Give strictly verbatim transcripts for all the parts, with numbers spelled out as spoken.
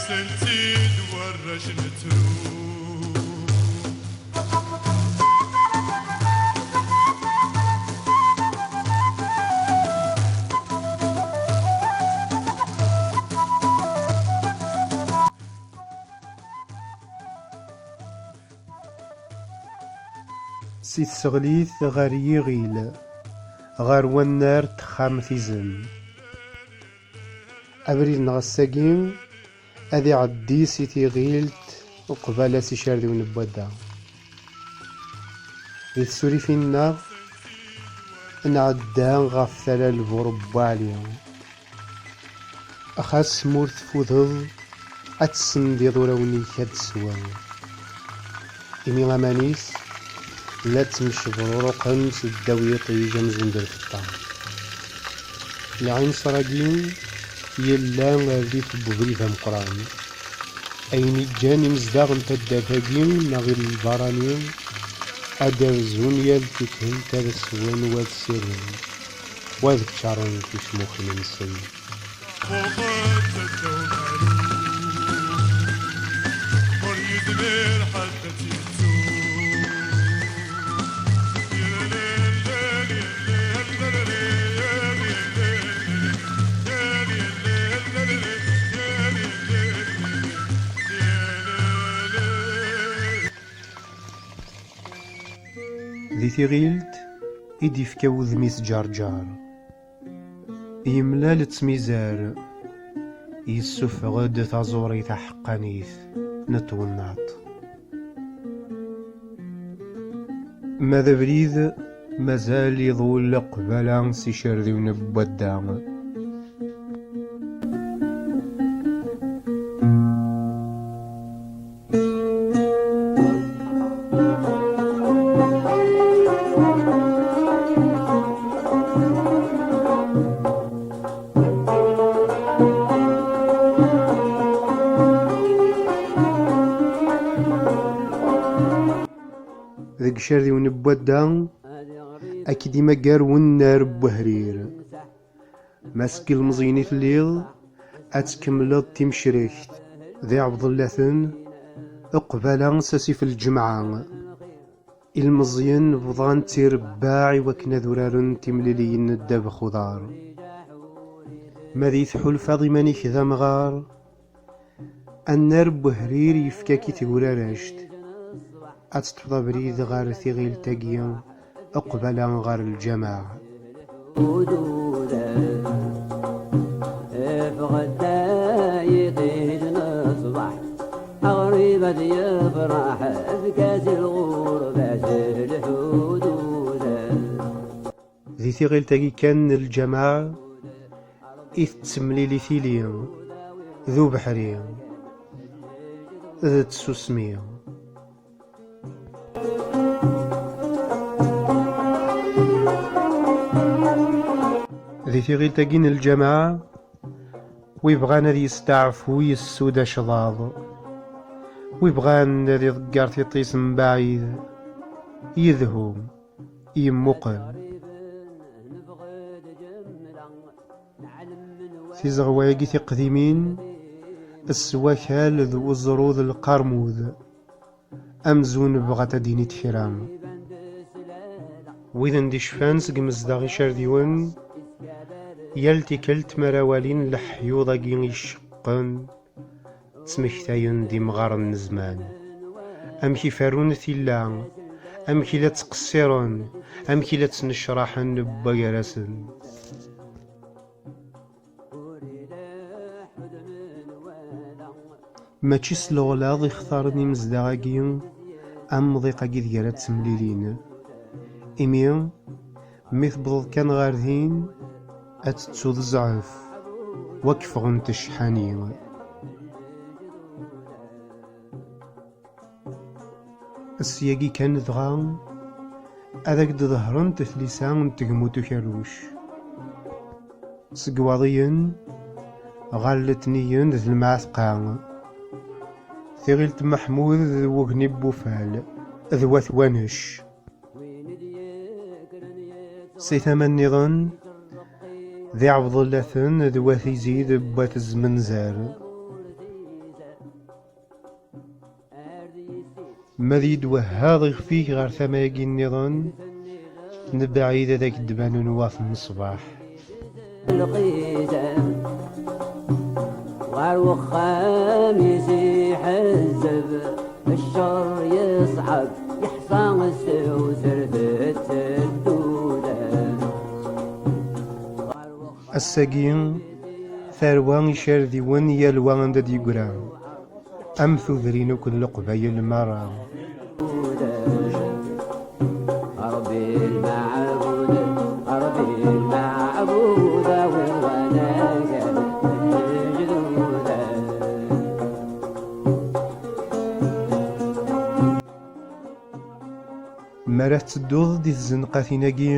Sent-id warrac n tru. Si tseɣlit ɣer yiɣil, ɣer wannar n texxamt izem. Abrid-nneɣ ass-agi ad iɛeddi si tiɣilt uqbala s icerdiwen n wadda. Di tsurifin-nneɣ, nɛedda ɣef tala n lbur n Waɛli. Xas ma ur tfudeḍ, ad tessendiḍ urawen-ik ad tesweḍ. Imi aman-is la ttmecebruruqen seddaw yiṭij amzun d lfeṭṭa. Lɛinṣer-agi yella rrif n ubrid ameqqran. Ayen iǧǧan imezdaɣ n taddart-agi neɣ i lbarani ad d-rzun yal tikkelt ad swen u ad ssirden u ad ččaren ticmuxin-nsen. Ur yezmir ḥedd ad tt-yettu. Di tiɣilt i d-ifka wudem-is Ǧerǧer. Yemlal ttmizar, yessufeɣ-d taẓuri taḥeqqanit n twennaḍt. Ma d abrid, mazal iḍul qbala s icerdiwen n wadda. Deg icerdiwen n wadda, ad k-id-imaggar wennar n wehrir. Ma seg ilmeẓyen i telliḍ, ad tkemmleḍ timcrikt d iɛebḍellaten, uqbala s asif n lǧemɛa. Ilmeẓyen bḍan ttirebbaɛ i wakken ad uraren timliliyin n ddabex uḍar. Ma di tḥulfaḍ iman-ik d amɣar, annar n wehrir yefka-k i tegraract, ad teṭṭfeḍ abrid ɣer tiɣilt-agi, uqbala ɣer lǧameɛ. Ududar, ifeɣ-d yiṭij n ṣṣbeḥ, aɣrib ad yefreḥ, efk-as i lɣurba s lḥududar. Di tiɣilt-agi kan n lǧameɛ i tettemlili tili d ubeḥri d tsusmi. Di tiɣilt-agi n lǧameɛ, wi bɣan ad yesteɛfu yessu-d acḍaḍ, wi bɣan ad iḍegger tiṭ-is mbaɛid, yedhu, yemmuqel. Tizeɣwa-agi tiqdimin s wakal d uẓru d lqarmud, amzun bɣat ad d-init kra. Widen d-icfan seg mezdaɣ icerdiwen, yal tikkelt mi ara walin leḥyuḍ-agi iceqqen, ttmektayen-d imɣaren n zzman. Amek i ferrun tilla, amek i la ttqeṣṣiren, amek i la ttnecraḥen wway-ar-asen. Mačči s leɣlaḍ i xtaren imezdaɣ-agi amḍiq-agi deg ara ttemlilin. Imi, mi tewwḍeḍ kan ɣer din, ad tettuḍ zzɛef, wa k-ffɣent cḥani. Syagi kan dɣa, ad ak-d-ḍehrent tlisa n tegmuḍ ukerruc. Seg Iwaḍiyen ɣer letniyen d lmeɛtqa, tiɣilt n Meḥmud d wegni n Wufal d wat Wanec. Si tama nniḍen, d iɛebḍellaten d wat Izid n wat Zmenzer. Ma ad yi-d-wehhaḍ ixef-ik ɣer tama-agi nniḍen, mebɛid ad ak-d-banun wat n ṣṣbeḥ. Lqidam ɣer wexxam-is iḥezzeb, ccer yeṣɛeb, yeḥṣa s tewser d tedduda. Ass-agi, tarwa icardiwen yal wa anda d-yeggra, am tudrin akk n Leqbayel merra. Ṛebbi lmeɛbud, Ṛebbi lmeɛbud, awiḍ wanagar n lejdud. Mi ara tettedduḍ di tzenqatin-agi,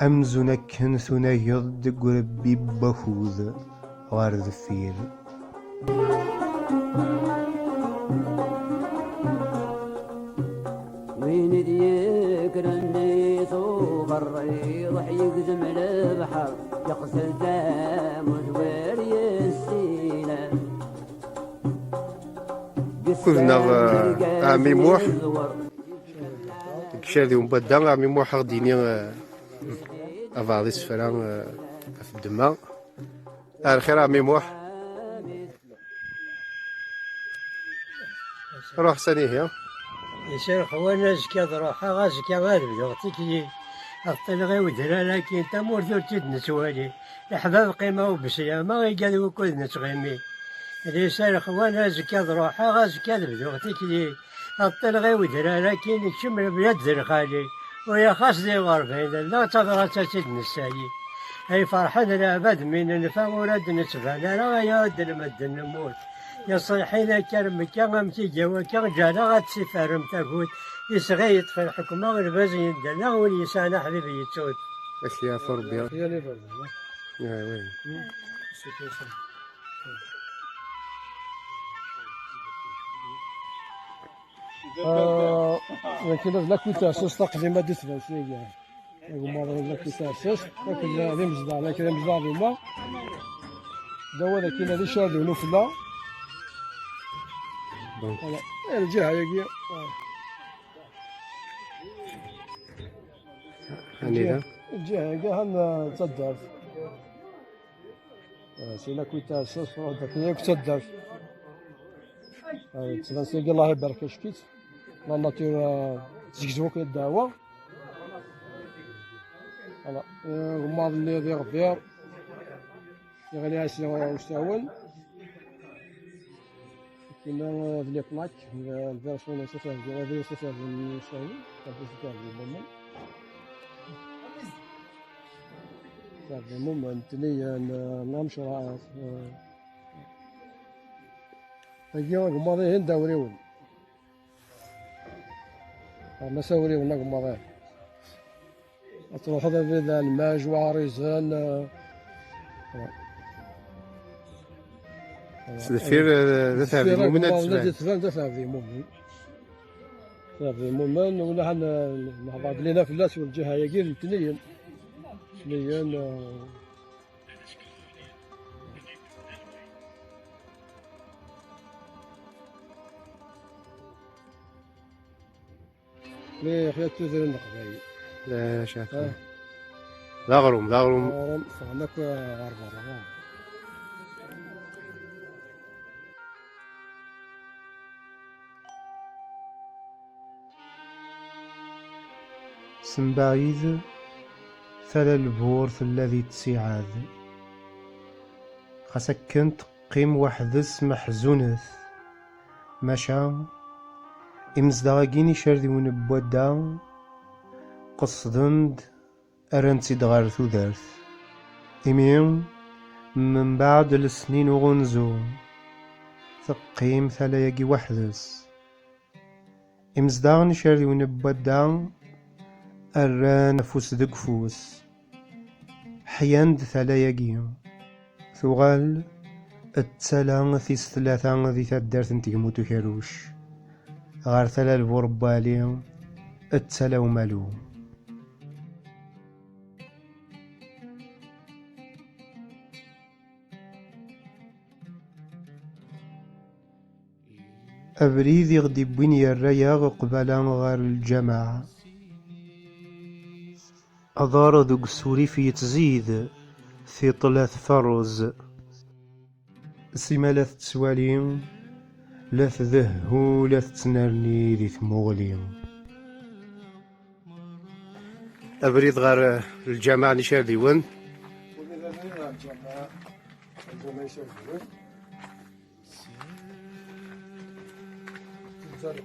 amzun akken tunageḍ deg urebbi n wakud ɣer deffir. Win i d-yekkren di tuɣer, iruḥ yegzem lebḥer, yeqsel tamurt wer yessila. Kud-nneɣ, eh, Ɛmi Muḥ. Deg Icardiwen n Wadda, Ɛmi Muḥ a ɣ-d-yini, eh, abeɛḍ isefra, eh, ɣef ddemma. Ar lxir a Ɛmi Muḥ. Ruḥ sani ihi. Iserxwan azekka ad ruḥeɣ, azekka ad bduɣ tikli. Ad ṭṭileɣ i wedrar-agi, tamurt ur tt-id-nettwali. Leḥbab qqimeɣ ubeslama, igad wukud nettɣimi. Di Iserxwan azekka ad ruḥeɣ, azekka ad bduɣ tikli. Ad ṭṭileɣ i wedrar-agi, nekcem lebla d lxali. Uyaxas di ɣerbayn, llan d tabrat ad tt-id-nessali. Ay ferḥen leɛbad mi nenfa, ur ad d-nettban ara, ay ad d-lmedden nemmut. Yeṣṣiḥin akka ar Mekka, am tiga wakka, ǧǧan-aɣ ad tt-iferrem tagut, isɣi yeṭṭef lḥekma, lbaz yendel-aɣ, win yesɛan aḥbib yettu-t. Ad k-yeɛfu Rebbi. Yal iberdan, ah. Ah, oui. Ah, lakin ad lakul taɛsast taqdima di tbert-agi. Agemmaḍ n Laki Taɛessast, akked d imezdaɣ, laki d imezdaɣ d uma. D awal akkin ad icardiw n ufella. Donc. Voilà. Eh, lǧiha-yagi. Anida? Lǧiha-yagi, han, eh, d taddart. Eh, si Laki Taɛessast, truḥ-d akken yakk d taddart. Eh, ttban sagi, Allah ibarek acek-itt. La nature, eh, tezgzem akk ddeɛwa. Voilà. Euh, agemmaḍ-nni d iɣbir. Yeɣli-as usawen. Kina, euh, d les plaques, euh, lversion n Safar, euh, lversion n Safar, euh, Safar, euh, Safar, euh, Safar, euh, netni, euh, n, n amecra, euh, tagi, agemmaḍ-ihin d awriwen. Ama s awriwen agemmaḍ-ihin. Ad truḥeḍ abrid Ɛelmaj, Waɛrizen, eh, s deffir, eh, d ateɛdimumen ad tban. Tban d ateɛdimumen. Ateɛdimumen, wala ḥan, eh, nehḍer-d lina fell-as, ur lǧiha-yagi d letniyen. Letniyen, eh, Mliḥ, ya tudrin n Leqbayel. D acu ara d-tiniḍ? D aɣrum, d aɣrum. Aɣrum, ffɣen akk ɣer berra. Sembaɛid, tala lbur tella di ttiɛad. Xas akken teqqim weḥd-s meḥzunet, maca imezdaɣ-agi n icerdiwen n wadda qeṣden-d rran-tt-id ɣer tudert. Imi, mbeɛd lesnin uɣunzu, teqqim tala-agi weḥd-s. Imezdaɣ n icerdiwen n wadda rran afus deg ufus, ḥyan-d tala-agi. Tuɣal d tala tis tlata di taddart n Tegmut Ukerruc, ɣer tala lbur n Wali d tala umalu. Abrid i ɣ-d-iwwin yerra-yaɣ qbala ɣer lǧameɛ. Aḍar deg usurif yettzid, tiṭ la tferrez. Sima la tettwali, la tdehhu, la tettnerni di tmuɣli. Abrid ɣer, eh, lǧameɛ n Icardiwen. Ẓer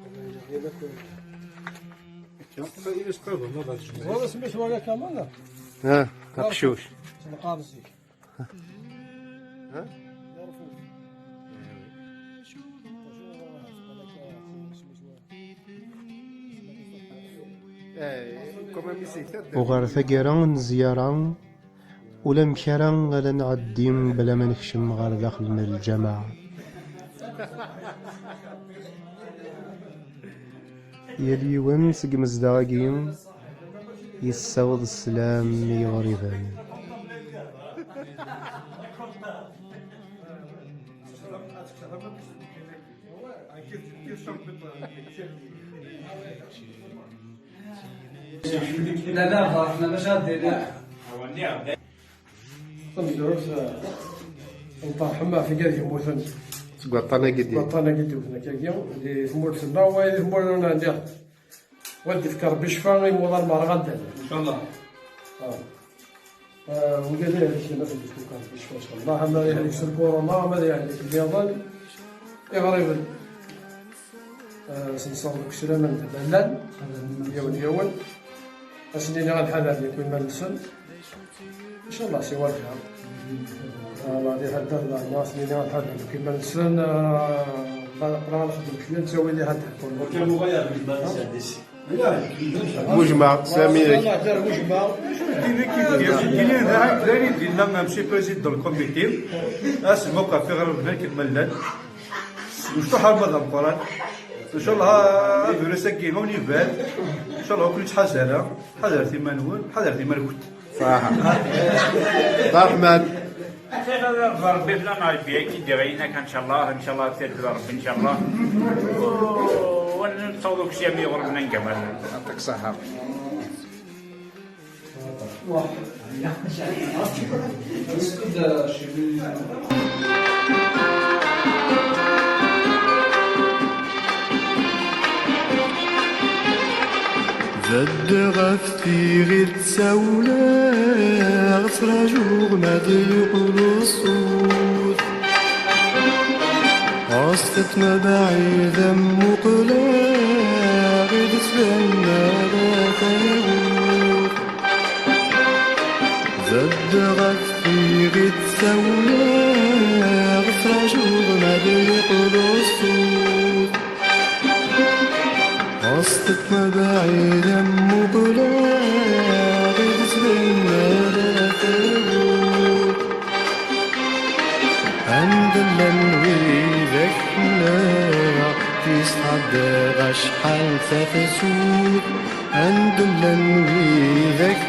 isem-is waya Kamal? Ha, aqcic. Ha? Uɣer taggara n zzyara, ulamek ara ala nɛeddi bla ma nekcem ɣer daxel n lǧameɛ. Yal yiwen seg imezdaɣ-agi yessaweḍ sslam i yiɣriben. Tamezwarut, eh, nṭerḥem ɣef igad yemmuten. Seg waṭṭan-agi d-, seg waṭṭan-agi d-yewten akkagi, di tmurt-nneɣ, wa di tmurt-nneɣ, wa d-yefk Rebbi ccfa i imuḍan merra anda llan. Incallah. Ah. Ah, wigad ay ad kien ad d-yefk Rebbi ccfa, incallah. Ama ad yehlek s lkuruna, ama ad yehlek nniḍen, iɣriben. Ah, senṣer deg uslaman d llan, yiwen yiwen. Ad sen-iniɣ ad ḥadren akk iman-nsen. Incallah, siwa lxir. Ah, Allah ad iḥadden, Allah ad sen-iniɣ ad ḥadren akk iman-nsen. Ah, la, la nxeddem kra, nettawi ad iḥadden. Mujmeɛ, Sami. Mujmeɛ. Acu d-tini, d ayen d-yenna Monsieur Président n le comité, ass n lmawqif iɣer bnan ken ma llan. Mecṭuḥ arma d ameqqran. Incallah, avirus-agi ur iban. Incallah, ur ken-ittḥazar ara. Ḥadret iman-nwen, ḥadret iman-nkent. Ṣaḥa. Ṛṛeḥman. Ṛebbi fell-am, Ṛebbi ad k-id-iɣiyin akka, incallah, incallah, ad k-id-iɣiyin Ṛebbi, incallah. U, u ad nessaweḍ akk s yami iɣurben n Kamal. Yeɛṭik ṣṣeḥḥa. Beddeɣ ɣef tiɣilt ssawleɣ, ttrajuɣ ma d-yeqqel ṣṣut. Ɣas ma bɛid am muqleɣ, i d-tban ala tagut. Beddeɣ ɣef tiɣilt ssawleɣ, ttrajuɣ ma d-yeqqel ṣṣut. Ɣas ma bɛid am muqleɣ, i d-tban ala tagut. Anda llan widak nneɣ, yesɛedda acḥal tafsut? Anda llan widak